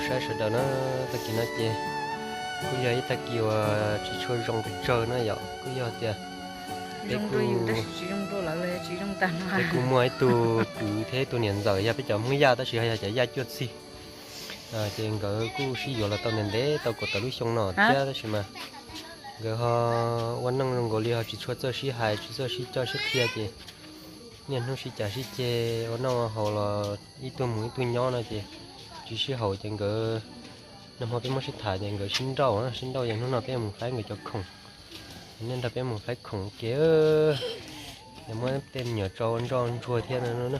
Saib sawv daws na, tag kis no ces kuj yog ib tag kis uas tsis tshua zoo pes tsawg na yom, kuj yog tias peb kuj, peb kuj muaj ib tug kwv thiab ib tug niam ntxawm yog peb cov Hmoob Yaj tab sis ho yog cov Yaj cuaj txig. Ces nkawd kuj sib yuav los tau ntev ntev tau kaum tawm lub xyoo no thiab tab sis mas nkawd ho ua neej zoo nkaus li ho tsis tshua txawj sib hais tsis txawj sib coj sib qhia ces niaj hnub sib cav sib ceg ua noj ua haus los ib tug mus ib tug nyob no ces tsis sib haum ces nkawd, nag hmo peb muab sib tham ces nkawd sib nrauj sib nrauj ces hnub no peb mus faib nkawd cov khoom. Nej nrog peb mus faib khoom ua ke. Ces muab tej me nyuam tso ua nroj ntsuag thiab no.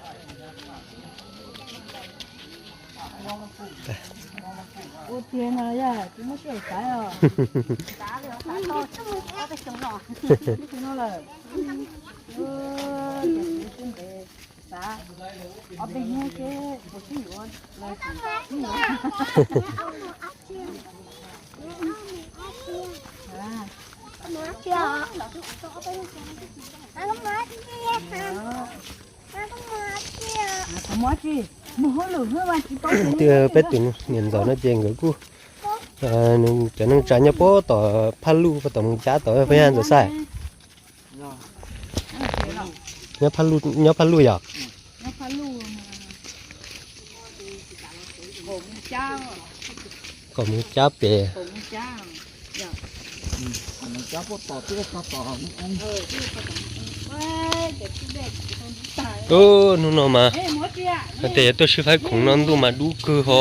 Peb tus niam ntxawm no ces nkawd kuj, cov neej tsa nyob puag tom Phaj Luj puag tom Moos Cab tod, puas yog Ntxawm Xais? Nyob Phaj Luj yom? Kom Moos Cab pem. Hnub no mas hais tias yuav tuaj sib faib khoom no ntuj mas dub kawg ho,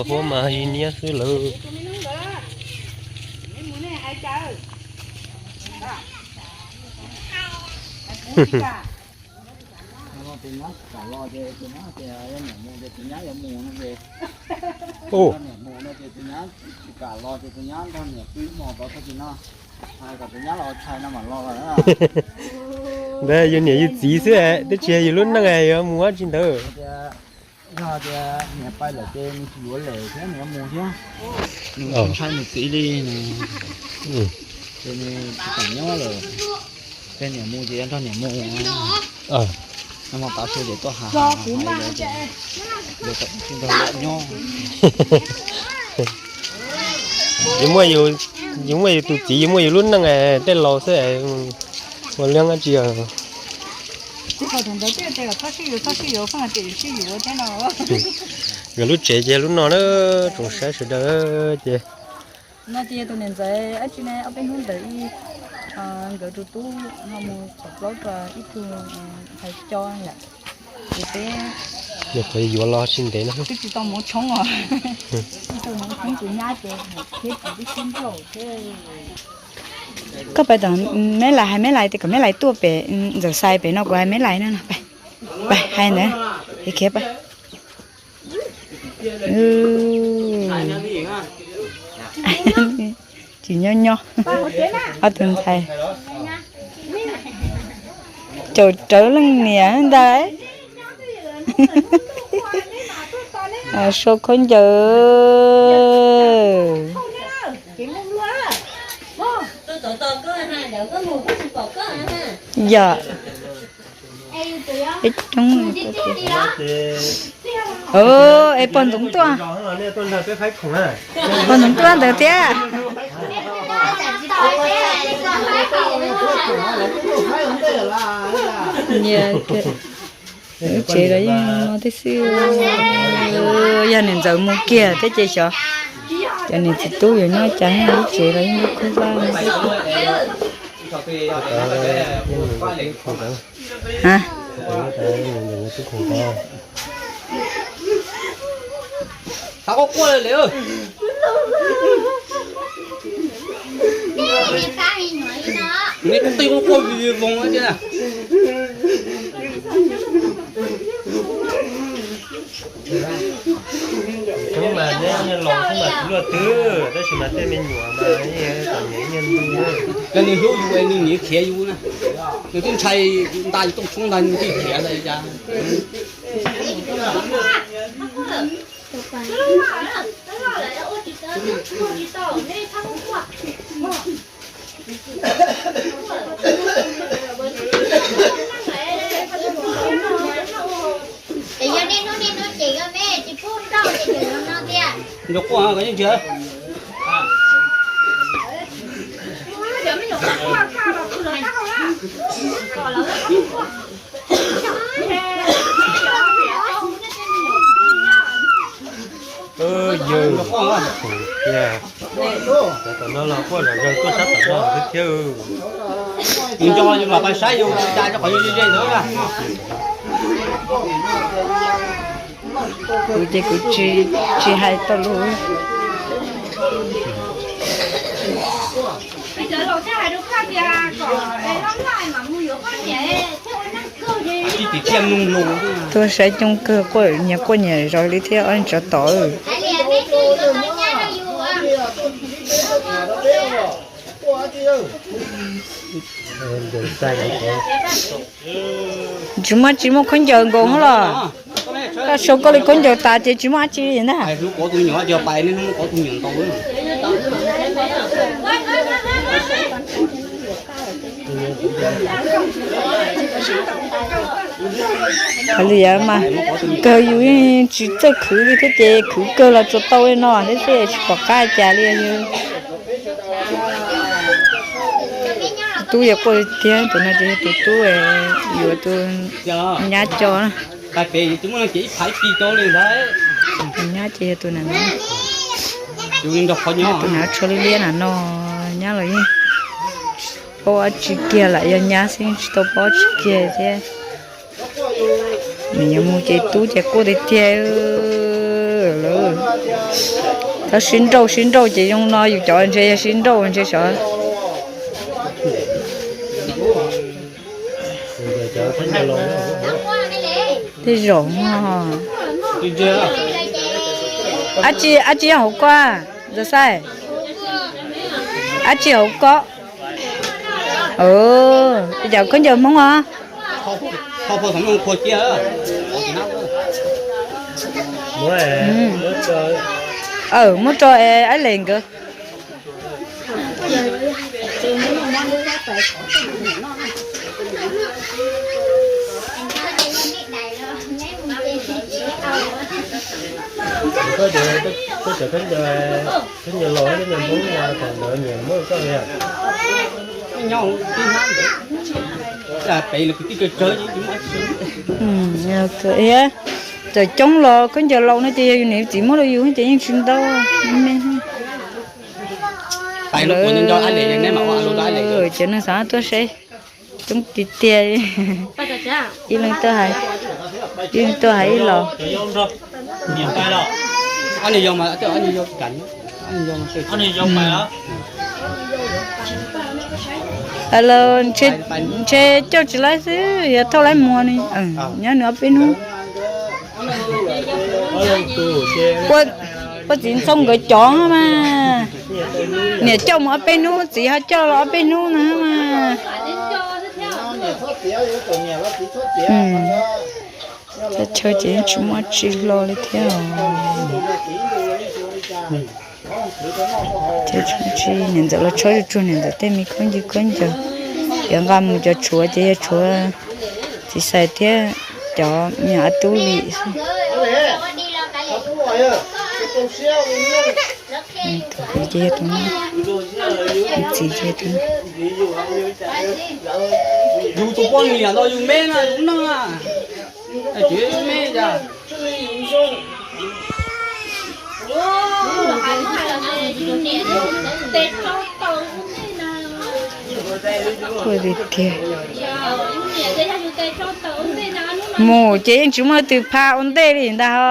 huab mas yig niab xwb lawm. Ntawd yus niam yus txiv xwb, twb tsis yog yus lub neej yuav mus ua tsi ntawd. Yog tias niam pais lawm ces nws tsis yuav lawm thiab nws yuav mus thiab. Nws tsis ntshai nws txiv li. Ces nws tsis kam nyob lawm. Ces niam mus ces yuav nrog niam mus. Nag hmo tav su ces tuaj hais hais hais lawv, lawv tseem tsis nrog lawv nyob. Yus muaj yus tus txiv, yus muaj yus lub neej tej laus xwb, ua liab dab tsi. Nkawd lub tsev ces lub no na, tsoom saib sawv daws ces. No ces yog tus niam ntxawm dab tsi ne, ob peb hnub ntawd ib, nkawd tus tub ho mus txhom plaub rau ib tug hais co yom. Ces peb nyuam qhuav yuav los tsis ntev no twb tsis tau mus tshoob os. Ib tug mus tshoob tus nyab ces thiab tsis tib sib nrauj thiab. Koj pais tom Meb Lais, hais Meb Lais tias kom Meb Lais tuaj pem, Ntxawm Xais pem no kuv hais Meb Lais no no. Pais, pais hais ntawd, khiav pais. Tsis nyob nyob. Ob tug ntxhais caum rawv leej niam ntag. Sau khaub ncaws. Yog. Ib coob. Es pog ntxoov tuaj, pog ntxoov tuaj ntawd thiab. Nyias lub tsev los yeej no tib si. Yog niam ntxawm mus kiag thiab ces xyov cov niam txiv tub yuav nyob cas, lub tsev los yeej lub khub vaj. Coob mas neb niag laus xwb mas tsis luaj twg, tab sis mas tej me nyuam mas txom nyem niag ntug. Yog nws hlub yus es nws niam khiav yus na, nws twb ntshai nta yus tuaj tshoob ntag nws thiaj khiav ntag li cas. Es yog niaj hnub niaj hnub ces yog me tsis pub nrauj ces yog no tiag. Yawg, tam no los quaj zom zaws tuaj sab tom no thiab. Nco yus mam pais saib yus cas rau qhov yus ze ze ntawd. Kuv ces kuv tsis hais tau lus. Tuaj saib coob kawg, quaj nyias quaj nyias zog li thiab ob tsov tom. Tsis muaj, tsis muaj khaub ncaws nkaus los? Koj sau koj li khaub ncaws tas ces tsis muaj dab tsi li ntag. Hais li mas, kawg yus yeej tsis txawj khwv li thiab ces khwv kawg los tsuas tau li no thiab, tsis pom qab cas li. Tus tub yog quaj tiag, tus no ces yog tus tub, yuav tus nyab co. Tus nyab ces yog tus na, tus na tsho liab liab na no, nyab los yeej paub dab tsi kiag lam yog nyab xwb, tsis tau paub tsi kiag thiab. Nws yuav mus ces tub ces quaj tiag tiag lawm. Txhob sib nrauj, sib nrauj ces zoo no, yus cov ntshe yog sib nrauj ntshe xyov. Tej zaum, dab tsi, dab tsi nyob hauv ko, Ntxawm Xais? Dab tsi hauv ko? Cov khaub ncaws Hmoob os. Muab rau Aib Lev nkawd. Khaub ncaws los, khaub ncaws Hmoob los thaum ntawd nyiam muab koj li. Txawm coob los khaub ncaws laus no ces yog yus niam yus txiv muab rau yus ces yeej tsis ntau. Cov neeg xav tuaj seb coob tiag tiag. Ib leeg tuaj hais, ib leeg tuaj hais ib los. Los ntshe coj tsis laib xwb, yog thauj laib muag ni. Nyob nws ob peb hnub. Ua txiv ntxhoo nkawd cov mas, niam coj mus ob peb hnub, txiv ho coj los ob peb hnub no mas. Chaw ces yeej tsis muaj tsi hlo li thiab. Ces niam ntxawm los tshuab tsuag tsuag niam ntxawm tej me khaub ncaws khaub ncaws, yuav nqa mus cov tshuav ces yog tshuav txiv Xais thiab cov me nyuam a tub li xwb. Tus kwv ces yog tus no, txiv ces tus no. Yus tus poj niam los yus me no yus noj, tsis me cas. Ua li tiag. Mus ces yeej tsis muaj leej twg pha ua ntej li ntag ho.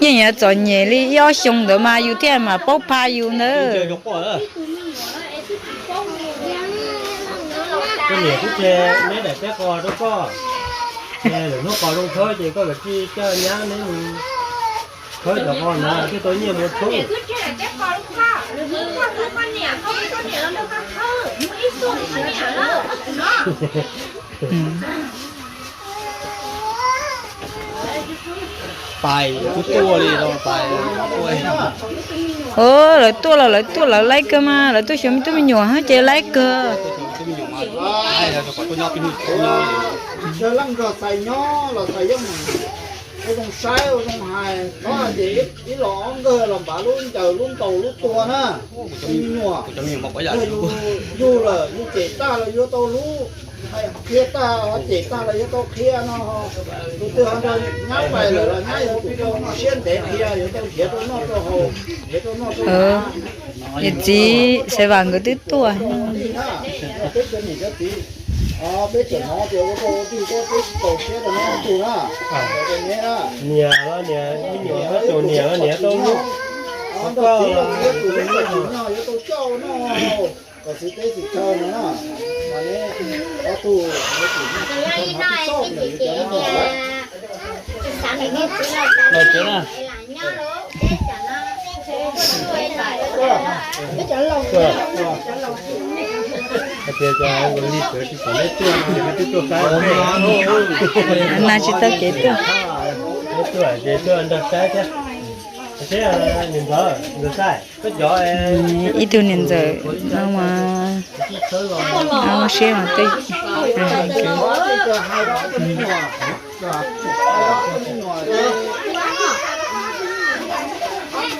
Yeej yuav txom nyem li ib ob xyoo ntawd mas yus thiaj mam paub pha yus ntawd. Koj niam twb tseg neb daim teb qos rau koj, lwm hnub qos zoo thawb ces koj kav tsij coj nyab neb mus thawb cov qos ntawd thiaj tau nyiaj mus thoob. Pais kuv tuaj li, pais. Lawv tuaj los lawv tuaj lawv laib kawg mas, lawv tuaj xyuas me tub me nyuam ces laib kawg. Leej nrog Xais nyob los Xais yeej ua zoo saib ua zoo hais, thov hais tias ib los ob nkawg los npav lub ncaws lub ntaus lub tua na. Me nyuam, yug lawm yug cem tag los yuav tau hlub, qhia tag cem tag los yuav tau qhia no. Tus twg ho nrog nyab pais lawm los nyab yog tus noj siab ntev qhia yuav tau nrhiav rau noj rau haus, nrhiav rau noj rau haus. Niam txiv Xais Vam nkawd twb tuaj. Peb cov niam cov txiv, peb tseem hnov tias ua rau ua twg koj peb tsis txaus siab rau neb ob tug na. Niam los niam, ib nyuam tus niam los niam tau, tus niam yuav tau coj noj, kom xwv teb xwv chaw no na. Mas neb ob tug, neb tus noj tsis txaus lawm yuav cov noj lawm. Hais tias cov li txawv tsis pom neb tuaj, neb twb tuaj saib. Nas tsis tau kev tuaj. Neb tuaj ces tuaj nrog saib thiab. Seb niam ntxawm, ntxawm Xais, koj cov, ib tug niam ntxawm no mas, siab mas twb,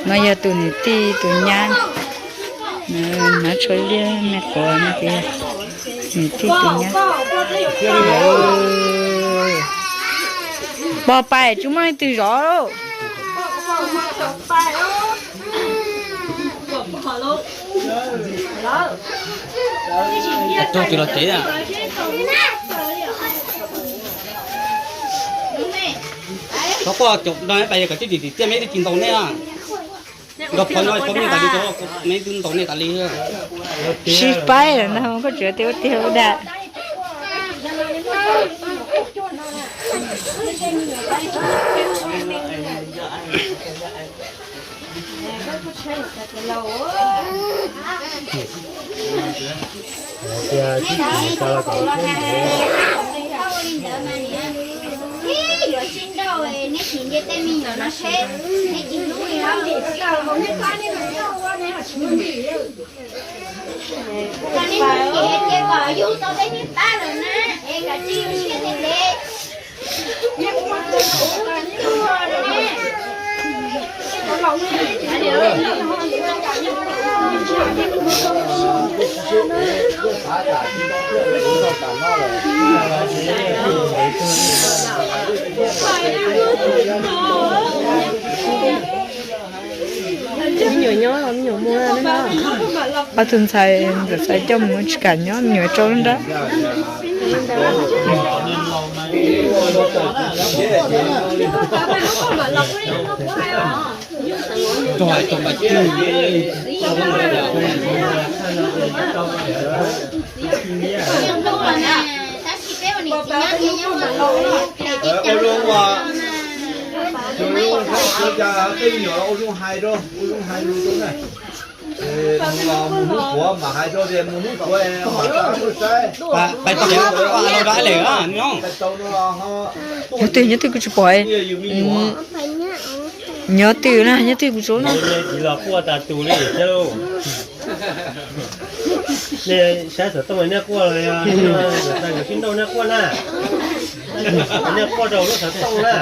no yog tus niam tij tus nyab, hnav tsho liab me quav no ces niam tij tus nyab. Pog pais tsis muaj leej twg zov. Raug twg los tev na. Txhob quaj, no pais yog kom tij tim tim tiaj me twb tsis ntaus nej. Nrog phov nyob tau nej tas li, me twb ntaus nej tas li. Sib paib lawm ntag, koj tseem tias ua tiag ua dag. Tias tsis tau kom thiab ntawd. Yuav tsis nrauj, neb sim nce tej me nyuam no seb neb tsis hlub li os. Kom neb hlub ces ces kom yug tau peb neb pab lawm na, es kav tsij yug siab ntev ntev. Me nyuam nyob los me nyuam mus na. Ob tug ntxhais, ntxhais coj mus tsis kam nyob, me nyuam rau nrab. Ua zoo, ua zoo, cas tej me nyuam ua zoo hais rau, ua zoo hais rau na. Mus hnub puav mam hais rau tias mus hnub puav mam saib. Pais tau los dab lem no. Nyob twg, nyob twg kuv tsis pom. Nyob twg na, nyob twg kuv tsis na. Tsis los quaj tas tus li thiab lauj. Nej saib xov tooj nej quaj los yog, nej quaj rau lub xov tooj na.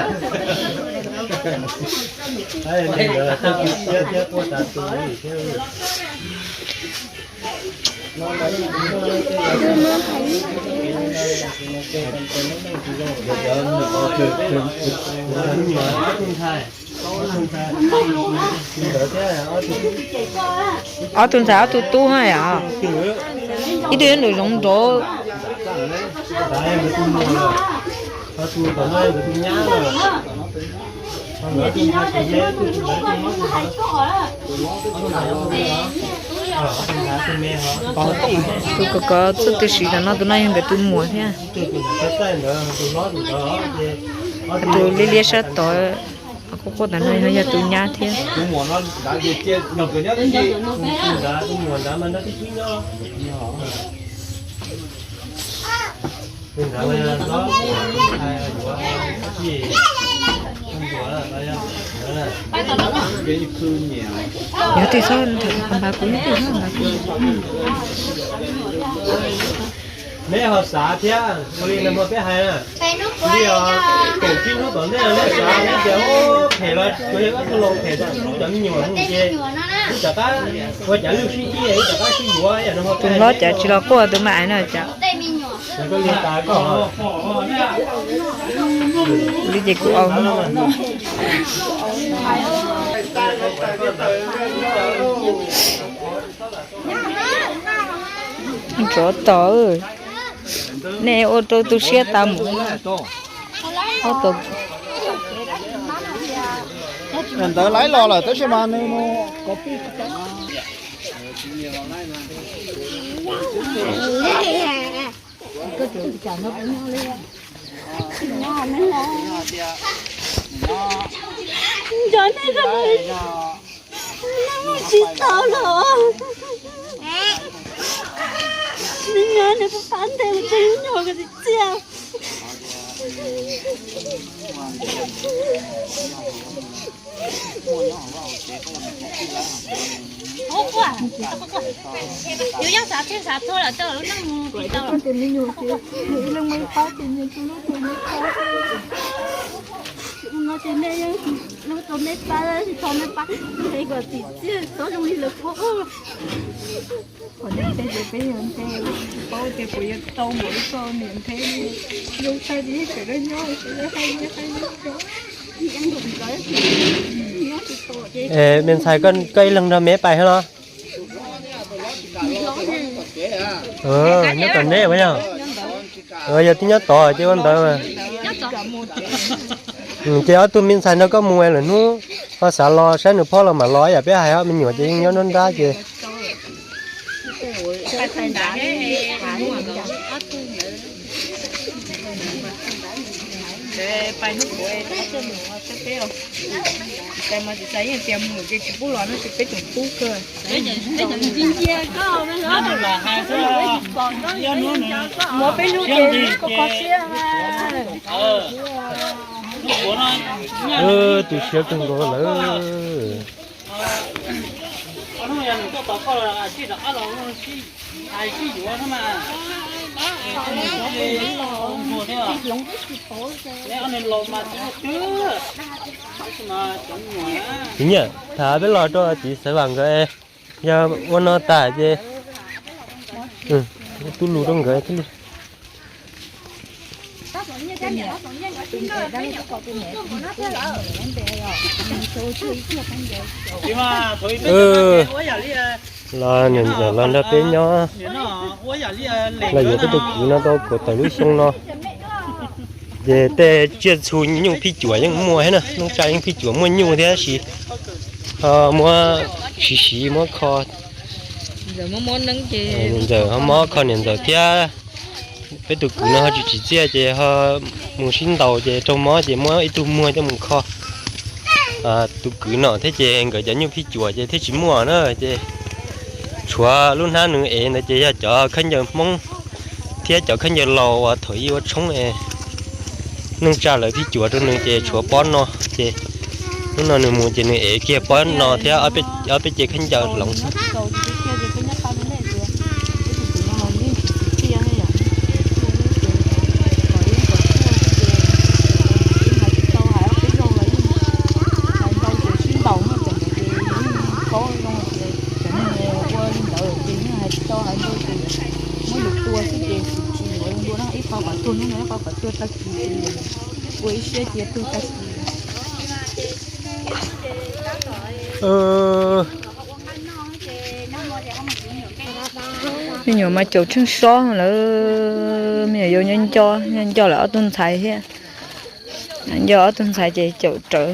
Thiab quaj tas tus li thiab. Ob tug ntxhais ob tug tub na yom. Ib tug nws zoov nrov. Tus kov kov txuj tw siv tam no tus no yog nkawd tus muam thiab. Tus liab liab sab tod, quaj quaj tam no yog tus nyab thiab. Yog twg txhob npaj kuv, yog twg txhob npaj kuv. Neb ho xav thiab ua li nag hmo peb hais na, li os, kaum tsib hnub tom ntej neb xav neb tias phem los tsuas yog ob tug laus phem, hlub cov me nyuam mus ces wb rov qab ua cas lwj sib ib, wb rov qab sib yuav. Tus hlob cas tsis los quaj tus mam no cas. Li ces kuv au. Tsov tom, nej ua rau tu siab tas mus. Ntawd laib los lawm tab sis mas nws Nco nej tsis tau los. Nws nyob nws pab pab ntej mus tsev nyuag ko txiv txiaj. Yus yeej xav txhij xav txhua lawm tej lub neej mus tsis tau. No ces nej yeej lub rau nej pab, tsis tau nej pab, ntshe kom txiv txiaj txhob zoo li lawv paub. Qhov nej peb ces peb yog ntshe tsis paub tias puas yuav tau npaum li koj niam ntshe zoo tshaj ces yeej tseem nyob nyob. Me ntxhais, koj ib leeg nrog me pais thiab los? Nyob tom neb ua yog, yog twb nyob tod ces ua ntawd mas. Ces ob tug me ntxhais nrog koj mus lwm hnub ho xav los saib nws phob los mam los, yam peb hais ob me nyuam ces yeej nyob nruab nrab ces. Muab peb hnub ces koj kho siab. Tu siab kawg nkaus lawm. Txiv Nyiaj, tham peb los rau txiv Xaiv Vam nkawd, yog ua no tas ces tu lus rau nkawd thiaj li. Los niam ntxawm los nrog peb nyob, los yuav peb tus kwv no tau kaum tawm lub xyoo no. Ces tej tsiaj txhu nyuj phij cuam yeej muaj thiab na, neej tsa yeej phij cuam muaj nyuj thiab, tab sis ho muab siv siv muab kho. Niam ntxawm ho mob kho niam ntxawm thiab. Peb tus kwv no ho tsis tsim txiaj ces ho mus sib ntaus ces raug mob ces muab ib tug muag coj mus kho tus kwv no thiab ces nkawd cov nyuj phij cuam ces thiaj tsis muaj na. Ces tshuav lub hnab nws ev ntawd ces yog cov khaub ncaws Hmoob thiab cov khaub ncaws laus uas thaum ub ua tshoob es neej tsa lawv phij cuam rau nws ces tshuav pob no. Ces hnub no nws mus ces nws ev kiag pob no thiab ob peb cev khaub ncaws hloov xwb. Me nyuam mas caum tsheej sob lawm, me nyuam yaus nyob nco, nyob nco lawv ob tug ntxhais thiab. Nco ob tug ntxhais ces caum rawv.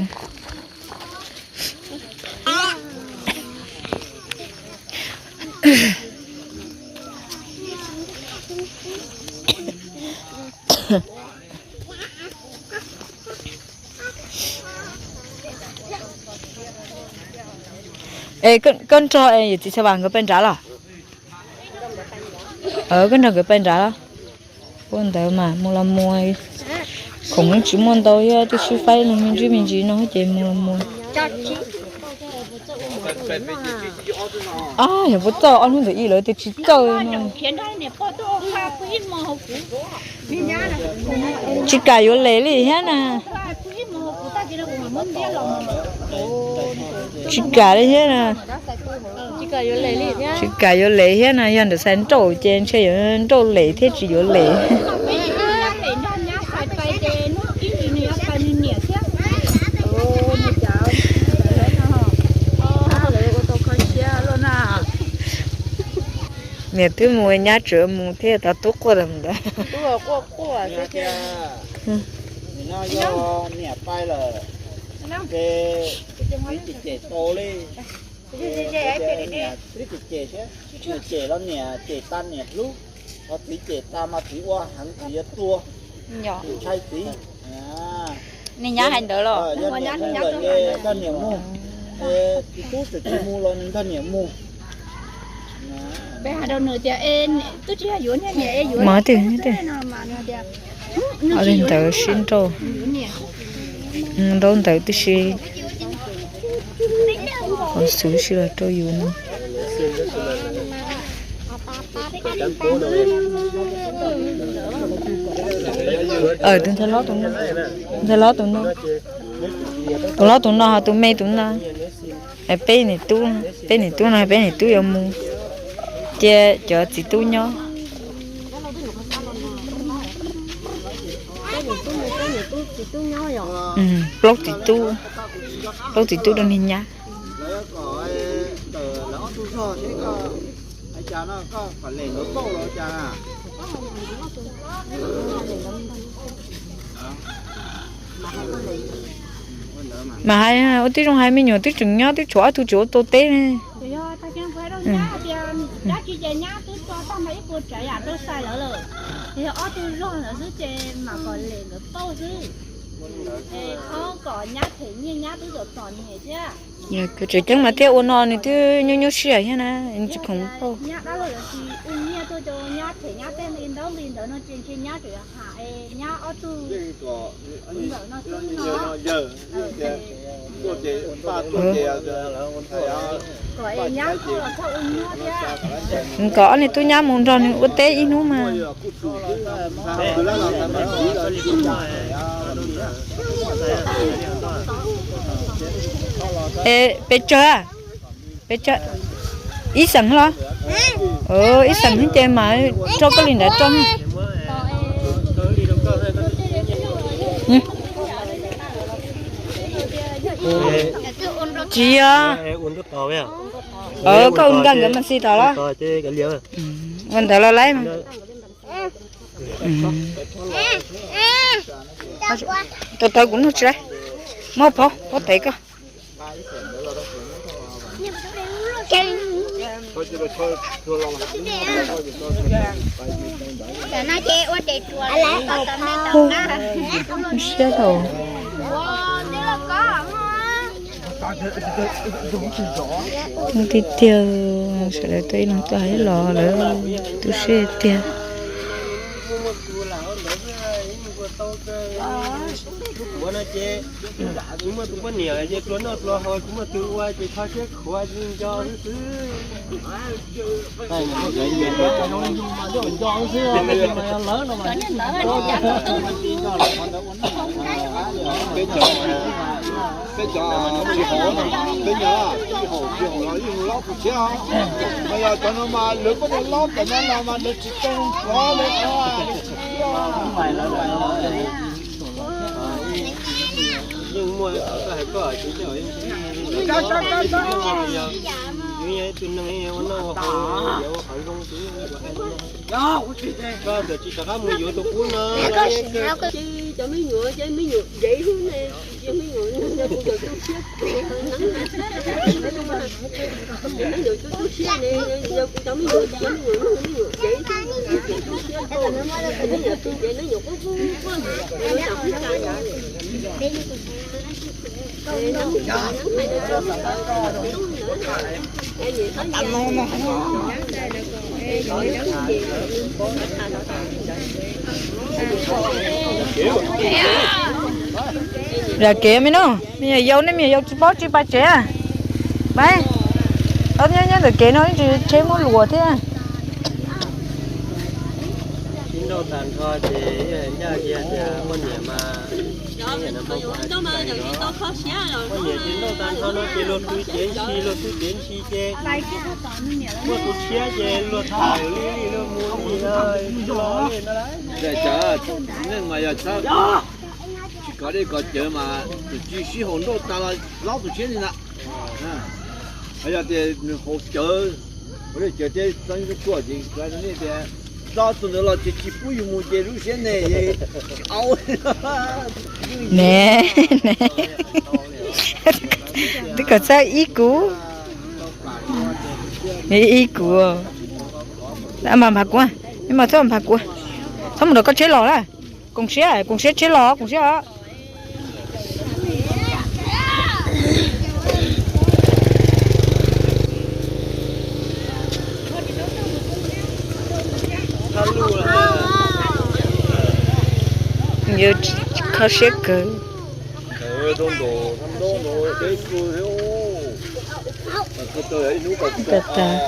Es koj nrog yawm txiv Xaiv Vam nkawd pais nrad los? Koj nrog nkawd pais nrad los? Ua ntawd mas mus los mus, khoom yeej tsis muaj ntau, yog twb sib faib los me ntsis me ntsis no ces mus los mus. Yog puas txawj ob hnub ntawm ib lawv tias tsis txawj no. Tsis kam yuav lem li thiab na. Tsis kam li thiab na. Tsis kam yuav lem thiab na, yog ntawm xaiv nrauj ces ntshe yuav nrauj lem thiab tsis yuav lem. Niam twb mus, nyab tseem mus thiab, tau tub quaj ntawd. Niam pais lawm, ces txiv cem tau li. Niam twb cem cem thiab, niam cem los niam cem tas niam hlub, ho txiv cem tas mas txiv ua heev txiv yuav tuag, ntshai txiv. Yog niam mus, txiv tub tseem tsis mus los nws nrog niam mus. Mas ntawd sib nrauj, ntaub ntawv tib si, qhov xwv sib los rau yus no. Tus ntxhais hlob tus no, tus hlob tus no ho tus me tus no. Peb niam tub, peb niam tub no peb niam tub yuav mus, cia cov txiv tub nyob. Plaub txiv tub, plaub txiv tub rau niag nyab. Mas hais ua tib zoo hais me nyuam twb tseem nyob twb tshuav ob tug tsis ua tau teb ne. Tseem ceeb mas thiaj ua no nws twb nyuaj nyuaj siab thiab na, tsis khoom pauj. Kom ob niag tub nyab mus nrog nws ua teb ib hnub mas. Pes tsawg? Pes tsawg? Ib xeem los? Ib xeem ces mas rau koj li ntawd rau. Tsis yog. Koj nkag nkawd mas xis tod los? Ua ntawd los laib mas. Tau tau kuv nug tsis laib. Muab phauj, phauj tev koj. Siab tau. Tiag tiag, sawv daws tuaj ib leeg tuaj hais los lawv tu siab tiag. Kuv muaj tus poj niam ces pluas noj pluas haus, kuv muaj tus ua ces kho siab khuav nco xwb. Peb cov tsis haum, peb cov tsis haum, tsis haum los yeej lob kuv thiab. Mas yog cov no mas lawv poj niam lob cov no los mas lawv tsis tau zoo tshuav lawv. Yeej muaj, koj hais koj tsis tau, yeej tsis muaj, yog tus neeg ua noj ua haus, ua qhov zoo, koj txawm tsis rov qab mus yuav tus qub no. Cov me nyuam, cov me nyuam ncev hlub ne, cov me nyuam, kuv cov tu siab, me nyuam tu tu siab ne, yog kuv cov me nyuam, cov me nyuam, me nyuam ncev, tu siab, me nyuam tu ncev, me nyuam qub qub, Lam kev me no, me nyuam yaus nej me nyuam yaus tsis paub tsis pais tsev. Pab, ob nyob nyob ntawm kev no ib tsis tsheb muab luas thiab. Sib nrauj tag nrho ces ncaj qha tias poj niam mas, poj niam ces nrauj tag nrho no ces luag twb cev ntshi, luag twb cev ntshi ces muaj tus tshiab ces luag tham li li luag mus li no. Neeg mas yog tsis kov dej kov cawv mas tus tshiab sib haum nrauj tag los laub tus tshiab li ntag. Yog tias nws haus cawv, haus cawv thiab txog txhua ces tias tso tus ntawd los ces tsis pub yus mus ces lub siab ne, au. Ne, twb kom txhawb ib kuv, ib kuv. Mas nphas kuv, mas txhob nphas kuv, txhob mus nrog koj tsheb los na. Koom siab, koom siab tsheb los, koom siab os. Yuav kho siab kawg. Tag tag,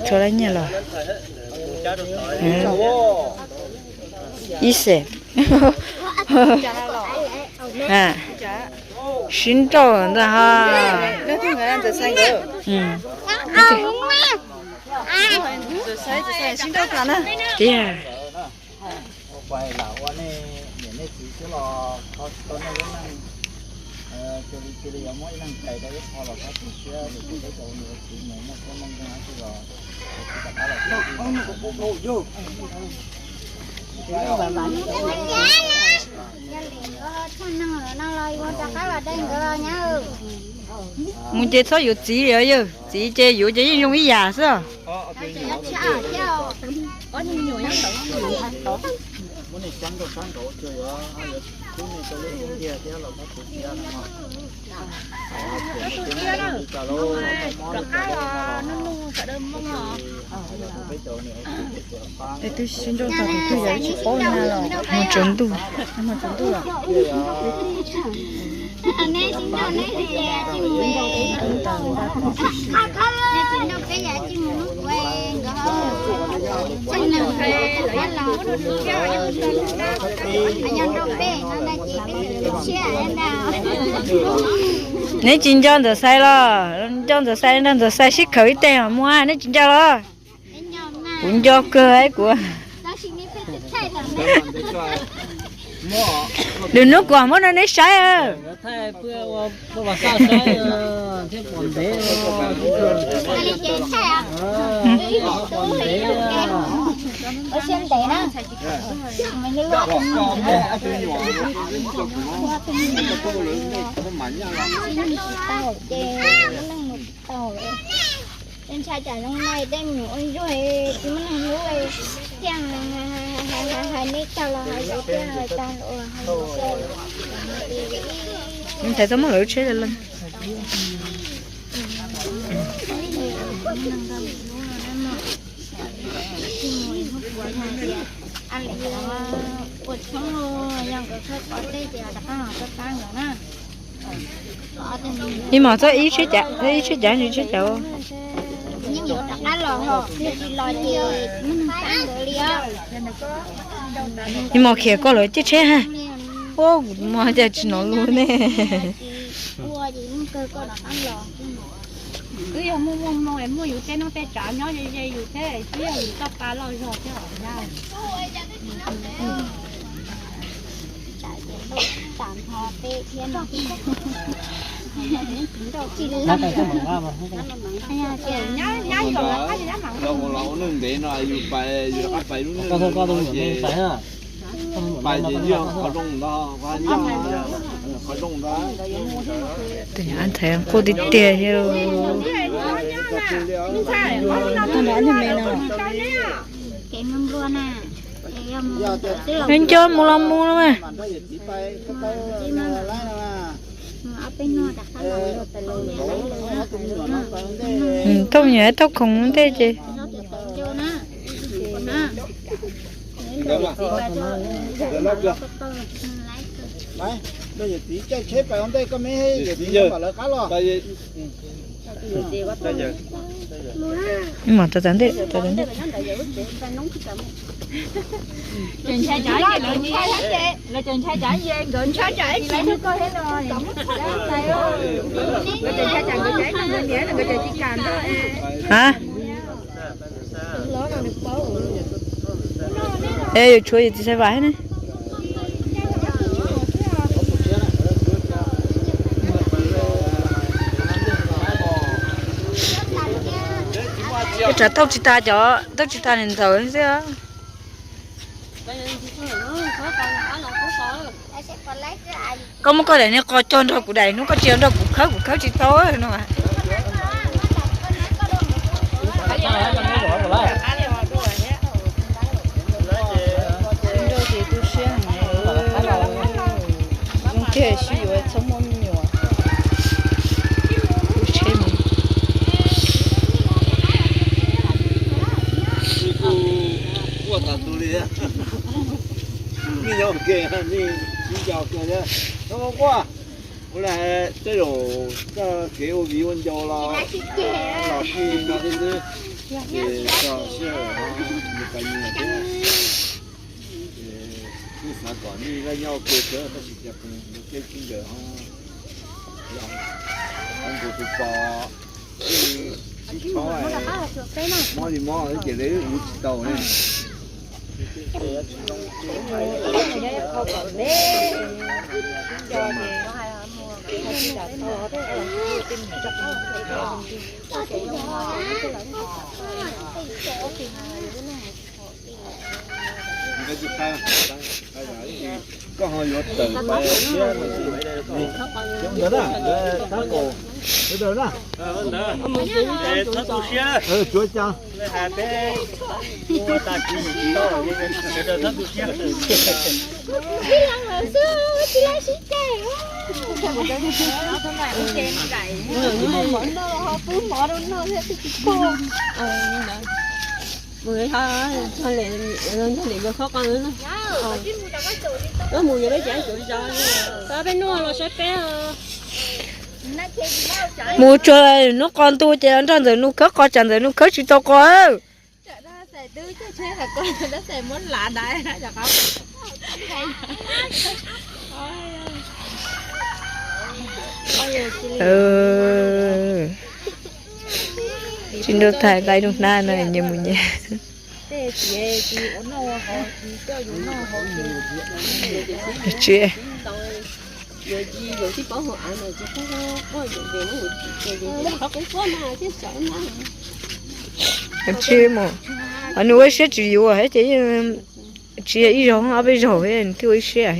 tso dab nyiaj los. Ib xees. Sib nrauj ntag ha. Tiag. Mus ces txhob yuav txiv os yawg, txiv ces yuav ces yeej zoo ib yam xwb. Es twb sib nrauj tag tus twg yog tsis paub na los? Hmo tsaus ntuj. Hmo tsaus ntuj los. Neb tsis nco Ntxawm Xais los? Nco Ntxawm Xais, nrog Ntxawm Xais sib khaws ib teg os, muaj neb tsis nco los? Kuv nco kawg kuv. Lwm hnub kuv muab rau neb saib. Ntshai tsam zoo no tej me nyuam ua ntsuag tsis muaj neeg hlub thiaj hais nej tag los hais tias tag los. Ntshai txhob muab lawv lub tsheb leej. Ua tshoob los yog nkawd khawb qhov tej ces rov qab los pab nkawd na. Ib mos txob ib tsheb cav, ib tsheb cav ntsis tsheb cav. Yeej yuav rov qab los ho, yog tsis los ces tsis muaj neeg pab nkawd li os. Ib mos khiav koj lawv ciaj tsheb ha. Ua kuv mos cas tsis hnov lus ne. Ua ces yeej kawg koj rov qab los. Twb yog muaj muaj hmoo es muaj yus tej neej tej tsav nyob ze ze yus thiab, twb yog yus toj pa loj zog thiab os. Nyab los ua neej ntev no yus pais, yus rov qab pais lub neej no ces pais ces yog qhov zoo ntag, qhov zoo ntag. Tus nyuam ntxhais quaj tiag tiag thiab. Nco mus los mus los mas. Thauj me nyuam thauj khoom ua ntej ces. Yawm txiv caij tsheb pais ua ntej, koj me yawm txiv nyob tom lawv qab los. Mas txav ntej, txav ntej. Ha? Es yuav tshuav yawm txiv Xaiv Vam thiab ne. Cov tsam tauj tsis tas, cov tauj tsis tas niam ntxawm xwb. Koj muab koj daim niag qos cog nrog kuv daim, hnub koj tsis nrog kuv khawb, kuv khawb tsis tau no. Nrog ces tu siab heev, zoo kiag sib yuav txhob muaj me nyuam. Kuv tsheb mus. Quaj tas tu li, me nyuam ke, nej sib nco kawg thiab. Ua li tej zaum txoj kev ua viv ua ncaus los, los txij no xwb, ces txog sij hawm no nws pais nyias thiab. Kuj xav kom nej laj nyob ua ke thiab, tab sis cas kuv mus tej tsis nkawm ho, ho nkaus tus pos, sib chob, mob li mob ces lawv ua tsis tau ne. Koj ho yuav tawm pais thiab no ces, ntawd na, ntawd na, tsuav cas. Mus tsuag hnub qos ntuj ces nrog Ntxawm Nuj khawb qos, tsam Ntxawm Nuj khawb tsis tau qos. Tsis nrog thaij nqaij nug hnab no nyias mus nyias. Tsis tsis mus, nws ua siab tsis yuav thiab ces tsis yog ib zaug ob peb zaug nws thiaj ua ib siab.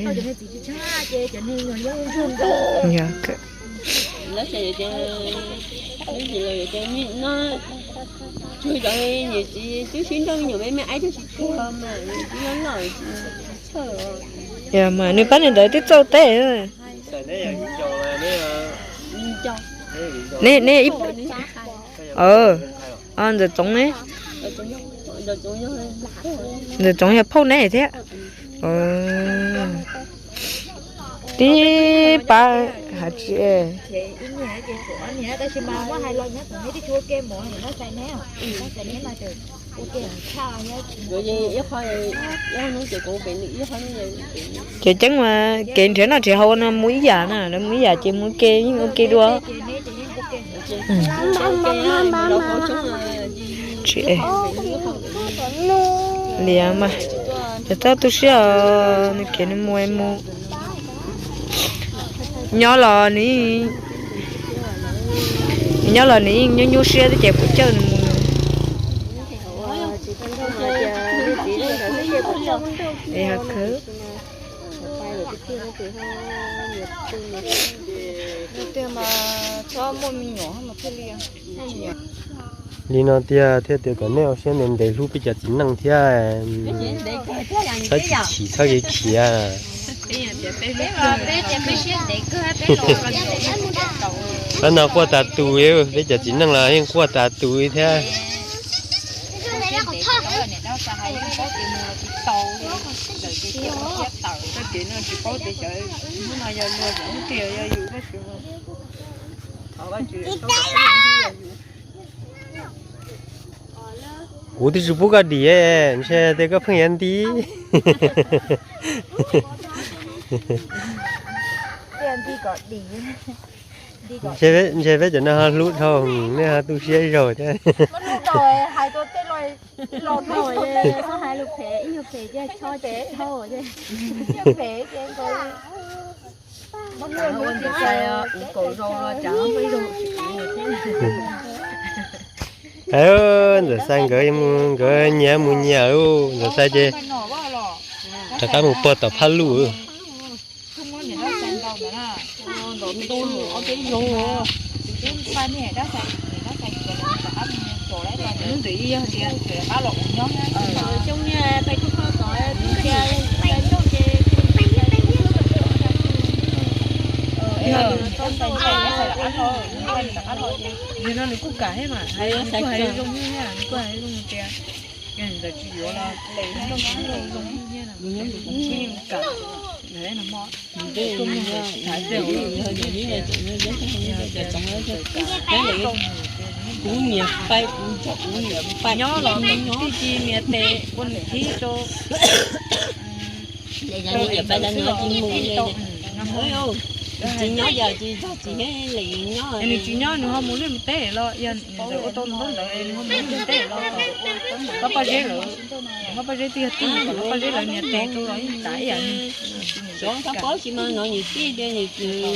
Mas nws pab nws ntawd twb txauj teb. Ne, ne, Ntxawm Txoov ne? Ntxawm Txoov yog phauj ne thiab. Tib pab has tsis Ces ceeb mas kev nrhiav noj nrhiav haus no mus ib yam na, lawv mus ib yam ces mus ua ke yeej ua ke dua. Tsis liam mas, cov txawj tu siab os, nws kev nws mus mus. Nyob los nws, nyob los nws yeej nyuaj nyuaj siab thiab ces puas cawj nws mus. Li no tiag thiaj tias kom nej ua siab ntev ntev hlub peb cov txiv neej thiab. Txhob chim chim, txhob kev khiav. Pab no quaj tas tus, peb cov txiv neej los yeej quaj tas tus thiab. Niam dab xav hais yeej paub tias mus los tsis tau li, lawm ces thiaj tawm. Koj ces no tsis paub tias xyov hnub no yog luag xyov hnub twg yog yus tab sis thov Vajtswv. Kuv twb tsis pub koj dim, ntshe tias koj pheej yuav nti. Ntshe peb cov no ho hlub dhau, nej ho tu siab zaug thiab. Ntxawm Xais nkawd, nkawd nyias mus nyias, Ntxawm Xais ces rov qab mus puag tom phaj luj. Yog no nws kuj kam thiab mas, hais kuj hais zoo thiab, nws kuj hais zoo tias ntawd tsis yuav los zoo, kuv niam pais kuv nrog kuv niam pais nyob los tij ci nias tes ua niam thib rau. Tsis nyob yog tsis txog tsis thiab li nyob. Nws tsis nyob nws ho mus liaj mus teb los yog ntawd ua tau ntaub ntawd nws ho mus liaj mus teb los, Hlob Paj Zeb lawv, Hlob Paj Zeb twb yog tij, Hlob Paj Zeb lawv nias tes rau los yeej tas ib yam nws. Xyov xav paub tsis mas no nws tij tias nws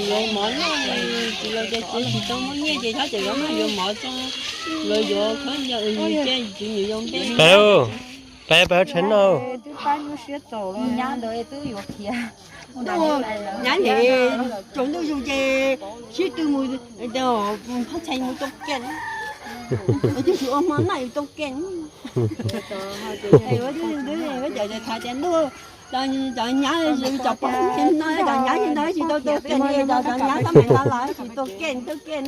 yuav mov noj, tsis los ces tsis tau muaj nyiaj ces xyov tseem yuav mov yuav mov tso, los yuav khaub ncaws ces nws yuav npe. Peb, peb tsheb no. Nyab ntawd twb yuav khiav. Nyab ne, tsaus ntuj zus ces sib tw mus phab ntshai mus tau kev, twb tsis ua hmo noj yus tau kev. Cov nyab, cov pog no cov nyab no tsis tau tau kev, cov nyab tab meeg no los tsis tau kev tau kev.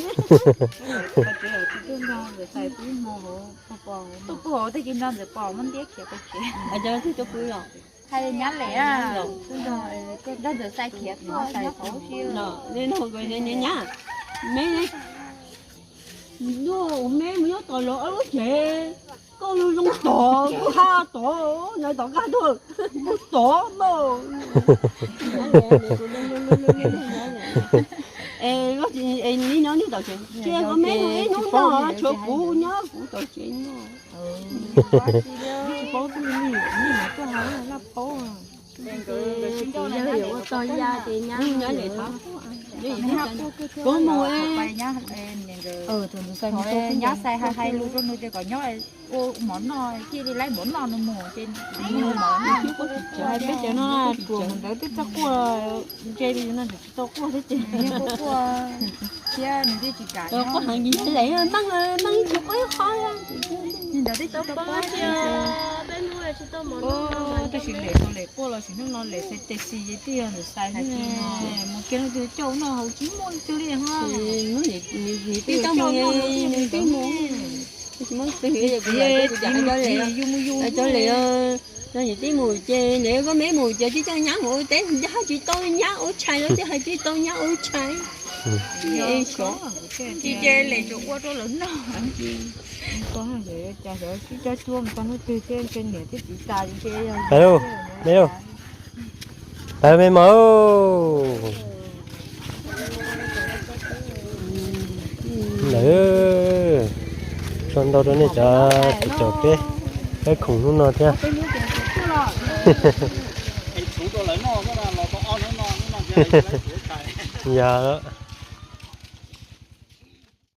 Tuaj puag hauv tag kis no ntxawm pom muab ntiab khiav pais tsev. Hais nyab lem, nrog ntxawm Xais khiav tuaj, nyab, me luag ua me mus nyob tom lawv ob lub tsev, koj zoo zoo tod, kuj ha tod, nyob tom qab tuaj, kuj tod npaum. Es li nyob nws tom tsev, ces koj me mus ib hnub no tshuav kuv nyob kuv tom tsev no. Tsis paub twg li, nej mas tuaj ho laj paub. Ces yawg yuav ua tog ya ces nyab, koj mus, nyab Xais hais lus rau nws tias kom nyob ua mov noj, thiaj li laib mov noj nws mus ces peb cov no ruam mus ntawd twb txawj quaj, ntse li no tsis tau quaj thiab ces quaj thiab nws thiaj tsis kam. Quaj heev li, meej meej ib tug quaj ib qho. Ntawd twb tsis tau quaj thiab. Tab sis lem los lem quaj los sim neej no lem xais tes xis twb yog ntxawm Xais mus kiag leej twg coj noj haus tsis muaj leej twg li ho. Nws twb coj mus, nws twb mus. Kuv cov lem, cov lem, yog nws twb mus ces nws koj me mus ces twb coj nyab mus ua teb, hais tsis tau nyab ua tshais los ces hais tsis tau nyab ua tshais. Tsis ces lem tsuas ua rau lawv noj. Cas xyov sib coj cuab mus txog hnub twg thiab ntshe niam thiab txiv tas ntshe yog. Pab me mos, lawm, tso ntau rau nej cov, cov peb, peb khoom hnub no thiab. Yog.